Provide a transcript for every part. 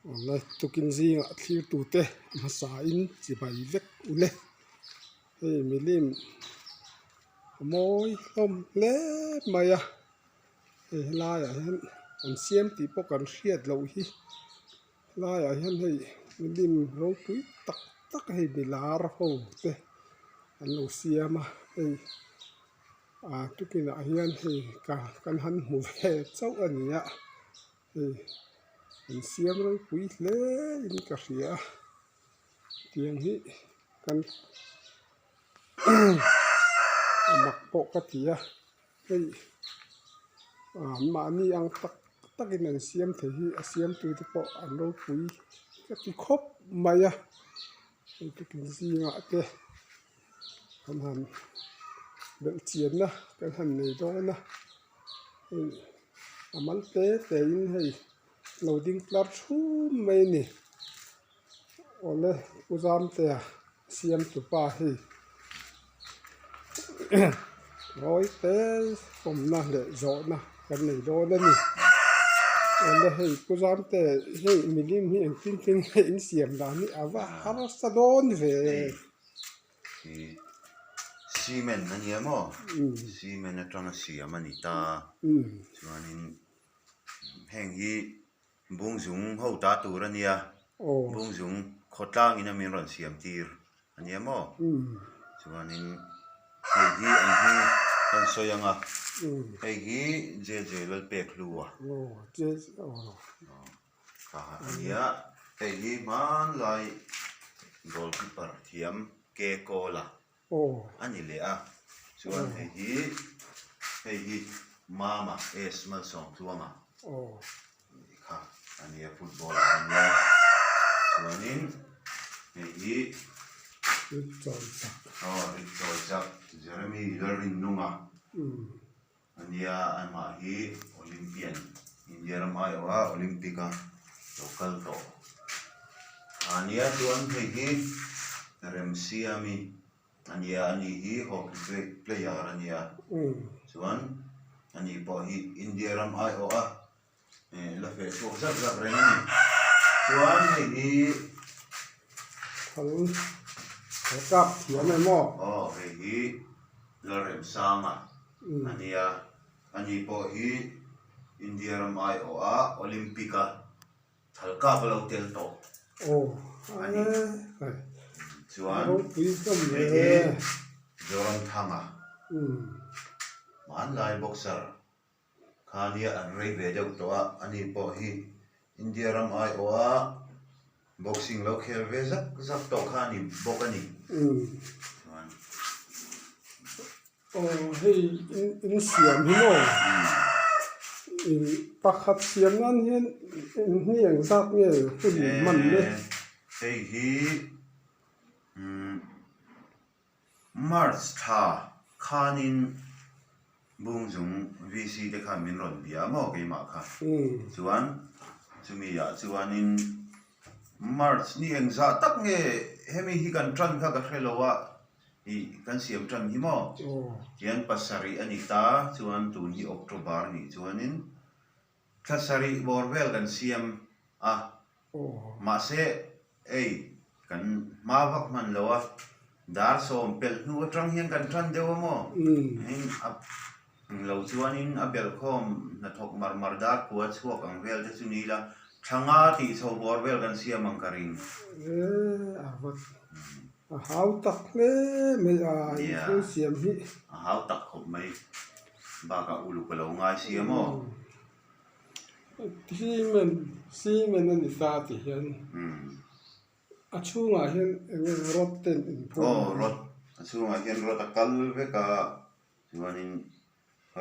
Awle tukin zingah thlir tute hmasa in chibai vek ule hei milim a mawi hlawm hle mai a hei helaiah hian an siam tih pawh kan hriat loh hi helaiah hian hei milim ropui tak tak hei milar ho te an lo siam a hei ah tukinah hian hei ka kan han hmu ve chauh a ni a. Hei an siam ropui hle in ka hria a tiang hi kan a mak pawh ka ti a hei ah mahni ang tak takin an siam thei hi a siamtu te pawh an ropui ka ti khawp mai a hei tukin zingah te kan han belh chianna kan han nei dawn a hei. A mal te te in hei lo ding tlar thum mai a ni awle pu Zamtea siam tupa hei ngawi te awmna leh zawhna kan nei dawn a ni awle hei pu Zamte hei milim hi engtin tin nge in siam dan hi a va harsa dawn ve. Hi cement a nia maw? Cement atanga siam a ni ta. Chuanin heng hi bungzung ho ta tur a nia. Bungzung khawtlangin a min rawn siam tir a nia maw? Chuanin hei hi an hming kan sawi ang a. Hei hi JJ Lalpekhlua. Kha a nia, hei hi hmanlai goalkeeper thiam Ke Kawla a ni leh a, chuan hei hi hei hi Mama S Malsawmtluanga kha a nia footballer a nia, chuanin hei hi aw Ritchawi chak Jeremy Lalrinnunga. A nia, amah hi Olympian, India ram aiawha Olympic a lo kal tawh. A nia chuan hei hi Remsiami a nia, ani hi hockey player a nia. Chuan ani pawh hi India ram aiawha la feh chhuak zak zak reng a ni. Chuan hei hi Thal thal kap thiam em aw? Aw hei hi Lalremsanga a nia. Ani pawh hi India ram aiawh a Olympic a thal kap a lo tel tawh a ni. Chuan hei hi Zoramthanga hmanlai boxer Khania an rei ve deuh tawh a, ani pawh hi India ram aiawha boxing lo khel ve zak zak tawh kha a ni bawk a ni. Chuan. Aw hei in siam hi maw pakhat siam nan hian hni engzat nge hun hman le? Hei hi umm. March thla khanin Bungzung VC te khan min rawn bia maw keimah kha. Chuan chumi ah chuanin March ni engzah tak nge hemi hi kan tan kha ka hre lo a, ih kan siam tan hi maw? Tian pasarih a ni ta, chuan tun hi October a nih chuanin thla sarih bawr vel kan siam a, Mahse, ei, kan hma vak hman lo a, dar 10 pelh hnu atang hian kan tan deuh a maw? Eng a lo chuanin a belhkhawm hnathawk mar mar dar kua chhuak ang vel te chu ni ila, tha nga tih chho bawr vel kan siam ang ka ring. E, a va a hau tak hle mai a, in thil siam hi. A hau tak khawp mai, bakah uluk a lo ngai si a maw? Cement cement a ni ta tih hian a chhungah hian eng nge rod ten in phum aw rod a chhungah hian rod a kal vek a chuanin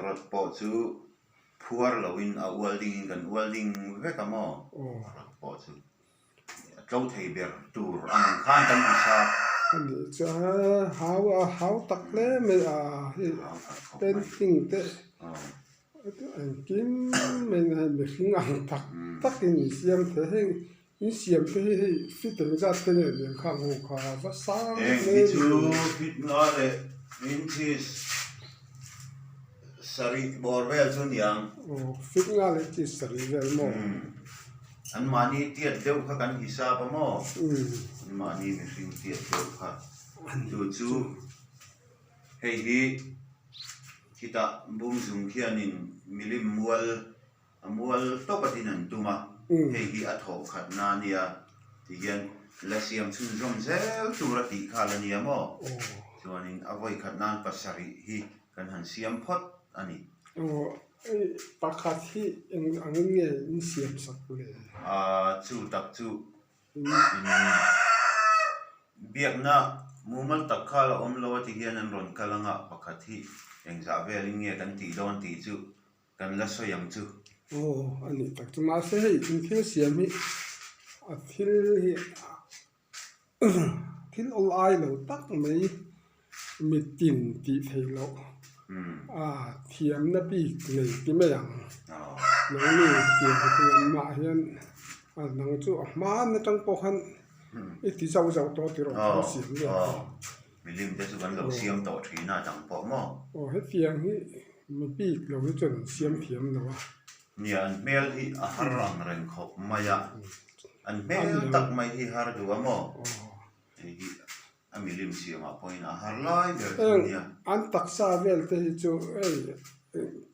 rod pawh chu phuar loin a ual dingin kan ual ding vek a maw rod pawh chu. A tlo thei ber tur ang khan kan ti sa. A nih chu a hau a hau tak hle mai a hei painting te engkim mai na hei mihring ang tak tak in insiam thei heng insiam te hi hei fit eng zat te nge nen kha hmuh kha va sang hle mai. Heng hi chu fit nga leh inches sarih bawr vel chu niang. Aw fit nga leh inches sarih vel maw? An mahni tiat deuh kha kan hisap a maw? An mahni mihring tiat deuh kha. Chu chu hei hi khitah Bungzung khianin milim mual a mual tawp atin an tum a, hei hi a thawh khatna a nia ti hian la siam chhunzawm zel tur a tih kha la nia maw? Chuanin a vawi khat nan pasarih hi kan han siam phawt a ni. Hei pakhat hi eng angin nge in siam sak le? Chu tak chu in biakna mumal tak kha la awm lo a ti hian an rawn kal anga pakhat hi engzah velin nge kan tih dawn tih chu kan la sawi ang chu. Aw a nih tak chu mahse hei in thil siam hi a thil hi Thil awl ai lo tak mai mitin tih theih loh a thiamna bik nei ti mai ang. Nangni tiang thiamah hian a nang chu a hman atang pawh khan i ti zauh zauh tawh tiraw thil siam nge aw milim te chu kan lo siam tawh thin a dang pawh maw. Aw hetiang hi mi bik lo hi chuan an siam thiam lo a. Nia an hmel hi a har ang reng khawp mai a. An hmel tak mai hi har duh a maw? Hei hi a milim siamah pawhin a har lai ber chu a nia. An taksa vel te hi chu hei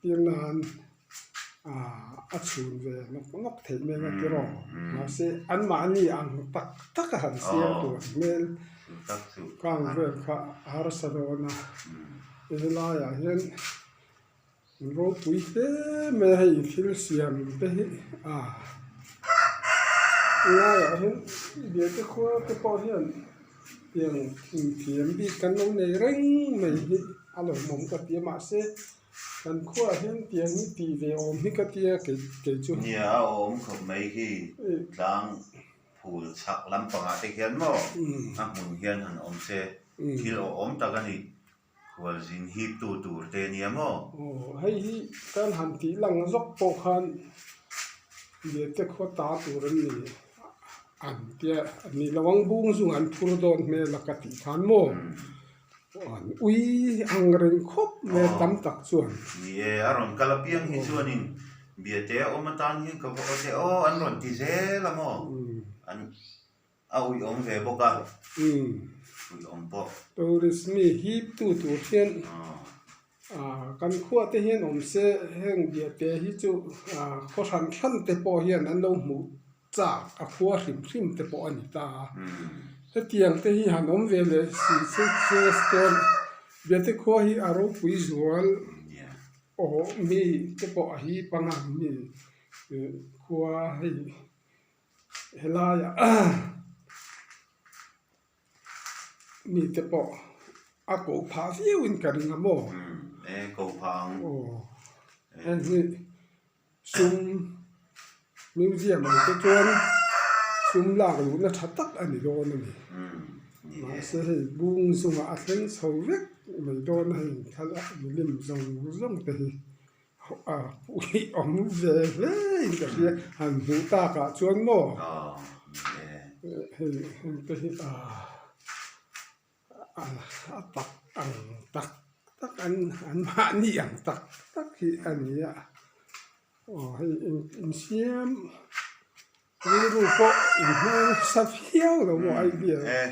tir nan a chhun ve nawk nawk theih mai ang a tiraw? Mahse anmahni ang tak tak a han siam tur an hmel kang vel kha a harsa dawn a. Helaiah hian An ropui hle mai a hei thil siam te hi a laiah hian biate khua te pawh hian tiang inthiam bik kan lo nei reng mai hi a lawmawm ka ti a mahse kan khuaah hian tiang hi tih ve awm hi ka tia kei kei chu. Nia a awm khawp mai hi tlang phul chhak lampangah te hian maw a hmun hian han awm se thil awhawm tak a ni. Khualzin hiptu tur te nia maw? Aw, hei hi kan han tih lang zawk pawh khan Biate khua ta tur an ni an tia a ni lo ang bung zung an phur dawn hmel a ka tih khan maw? An ui ang reng khawp mai a tam tak chuan. Ni e, a rawn kal apiang hi chuanin Biate a awm atan hian ka va aw te aw an rawn ti zel a maw? An. A uiawm ve bawk a, uiawm pawh. Tourist mi hip tu tur hian kan khua te hian awm se heng biate hi chu khaw hran hran te pawh hian an lo hmuh chak a khua hrim hrim te pawh a ni ta a. Hetiang te hi han awm ve leh si se se chuan biate khua hi a ropui zual aw mi te pawh a hip ang a mi khua hei. Helaiah mite pawh a koh phah viau in ka ring a maw? E koh phah ang. Aw heng hi sum museum ang te chuan sum lak luhna tha tak a ni dawn a ni. Mahse hei bung zungah a thleng chho vek mai dawn a hei thlalak milim zawng zawng te hi. A pui awm ve hle in ka hria han hmuh tak ah chuan maw hei heng te hi a a tak ang tak tak an an mahni ang tak tak hi a ni a aw hei insiam rilru pawh inhmang nasa viau lo maw idea e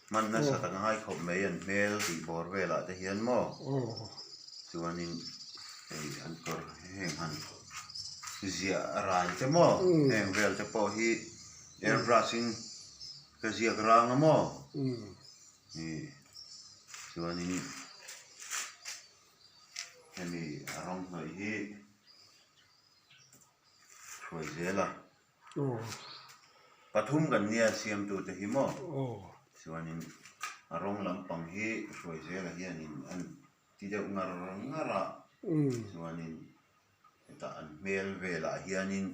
hman nasa tak a ngai khawp mai an hmel tih bawr velah te hian maw chuanin hei an kawr heng han ziah ran te maw heng vel te pawh hi airbrush in ka ziak rang a maw ih chuanin hemi a rawng hnawih hi. Hruai zel a. Pathum kan nia siamtute hi maw? Chuanin a rawng lampang hi hruai zela hianin an ti deuh ngar ngar a. Chuanin hetah an hmel velah hianin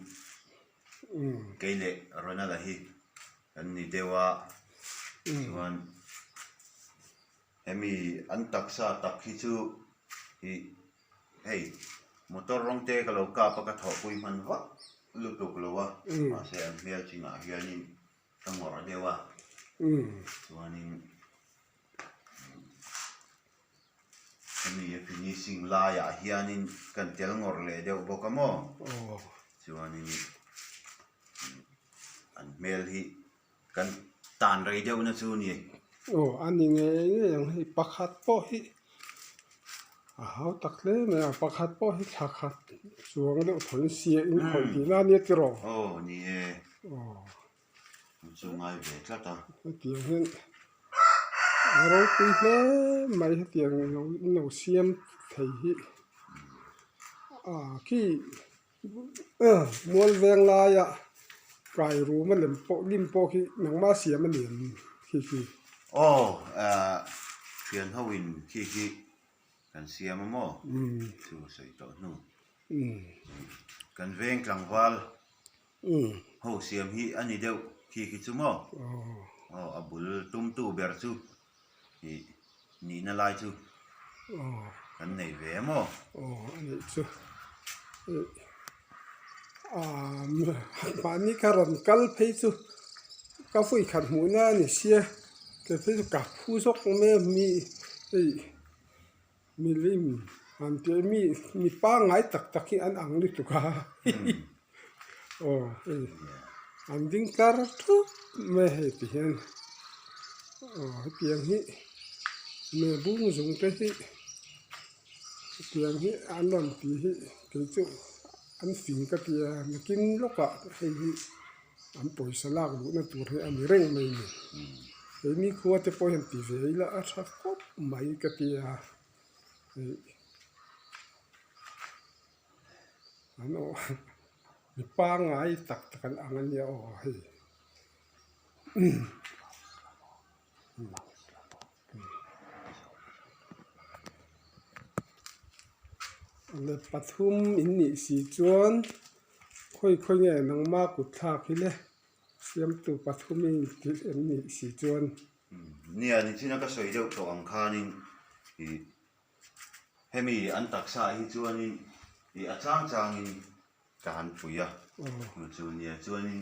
kei leh Ronald-a hi kan ni deuh a. Chuan hemi an taksa tak hi chu ih. Hei, motor rawng te ka lo kap a, ka thawhpui hman vak lutuk lo a, mahse an hmel chingah hianin ka ngawrh deuh a, chuanin hemi a finishing laiah hianin kan tel ngawrh leh deuh bawk a maw, chuanin. hmel hi kan tan rei deuh na chu ni. Aw a ni ngei ngei ang hei pakhat pawh hi a hau tak hle mai a pakhat pawh hi thla khat chuang deuh thaw in sia in khawih tihna a nia tiraw? Aw ni e. Aw. An chu ngai ve tlat a. Hetiang hian a ropui hle mai hetiang lo in lo siam thei hi ah khi mual veng laia kai ruma lem pawh lim pawh khi nangmah siam a ni em khi khi. Aw ah thian ho in khi khi kan siam a maw chu sawi tawh hnu kan veng tlangval Ho siam hi a ni deuh khi khi chu maw? Aw a bul tumtu ber chu ih nihna lai chu kan nei ve a maw? Aw a nih chu ih mahni ka rawn kal phei chu ka vawi khat hmuhna a ni sia kei phei chu ka phu zawk mai a mi hei. Milim han tih mi mi pangngai tak tak hi an ang lutuk a aw hei an ding tlar thup mai a hei ti hian aw hetiang hi me bung zung te hi hetiang hi an rawn tih hi kei chu an fing ka ti a nakin lawkah hei hi. An pawisa lak luhna tur hi a ni reng mai a ni. Keini khua te pawh hian ti ve ila a tha khawp mai ka ti a, hei an aw mi pangngai tak tak an ang a nia aw hei. Pathum in nih si chuan khawi khawi nge nangma kut thlak hi le siamtu pathum in tih em nih si chuan. Nia nichina ka sawi deuh tawh ang khanin ih hemi an taksa ah hi chuanin ih a chang changin Ka han pui a, chu chu nia chuanin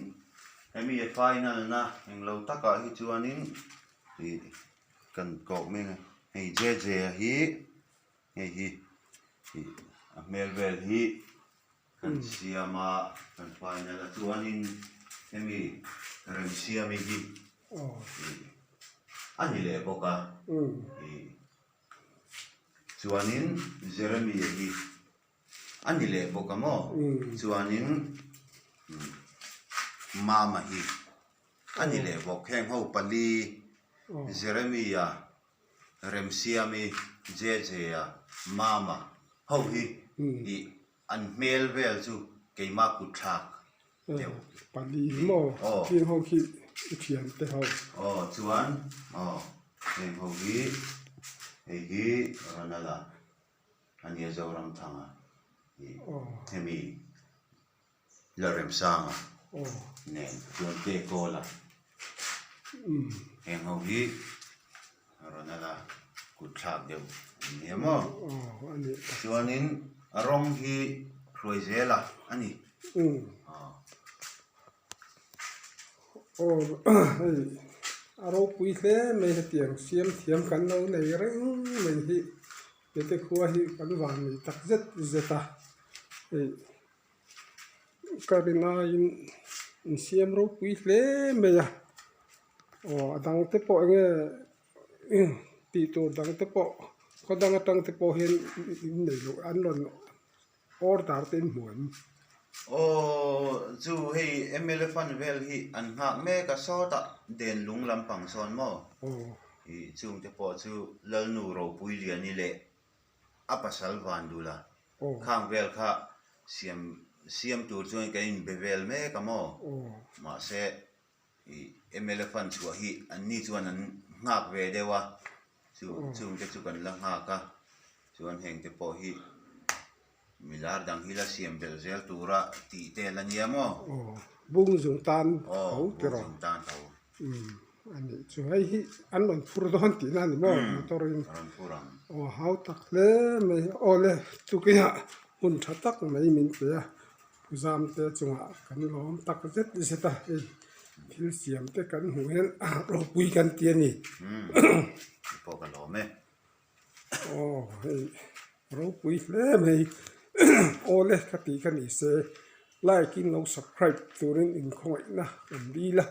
hemi a final na englo takah hi chuanin ih kan koh mek a hei J J a hi hei hi ih a hmel vel hi kan siam a kan final a chuanin hemi Remsiami hi ih a ni leh bawk a ih chuanin Jeremy-a hi. A ni leh bawk a maw? Chuanin Mama hi a ni leh bawk. Heng ho pali Jeremia, Remsiami, Jejea, Mama ho hi ih an hmel vel chu keimah kut thlak deuh. Pali hi maw? Heng ho khi i thian te ho. Aw chuan aw heng ho hi hei hi Ronald-a. A nia Zoramthanga hi hemi Lalremsanga nen chuan Tekawla heng ho hi Ronald-a kut thlak deuh an nia maw? Chuanin a rawng hi Hruaizela a ni. Aw hei a ropui hle mai hetiang siam thiam kan lo nei reng mai hi hete khua hi kan van nei tak zet zet a hei ka rin aiin insiam ropui hle mai a aw a dang te pawh eng nge tih tur dang te pawh khaw dang atang te pawh hian in nei loh an rawn Order te in hmu em? Aw chu hei mla fund vel hi an nghak mek a sawtah den lung lampang sawn maw? Aw. Ih chung te pawh chu Lalnu Ropuiliani leh a pasal Vandula khang vel kha siam siam tur chuan kan inbe vel mek a maw? Aw. Mahse ih mla fund chhuah hi anni chuan an nghak ve deuh a, chu chung te chu kan la nghak a. Chuan heng te pawh hi milar dang hi la siam belh zel tura tih te la nia maw? Aw, bung zung tan tho tiraw? Aw, bung zung tan tho. Umm, a nih chu hei hi an rawn phur dawn tihna a ni maw motor in? A rawn phur ang. Aw, hau tak hle mai. Aw le, tukinah hun tha tak mai min pe a, Zam te chungah kan lawm tak zet zet a, hei thil siam te kan hmuh hian ropui kan ti a ni. Umm, pawh ka lawm e. Aw hei ropui hle mai aw le ka tih kha ni se. Like in lo subscribe turin inkhawngaihna kan dil a,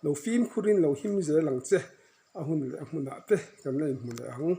lo fimkhurin lo him zel ang che, a hun leh a hmunah te kan la inhmu leh ang.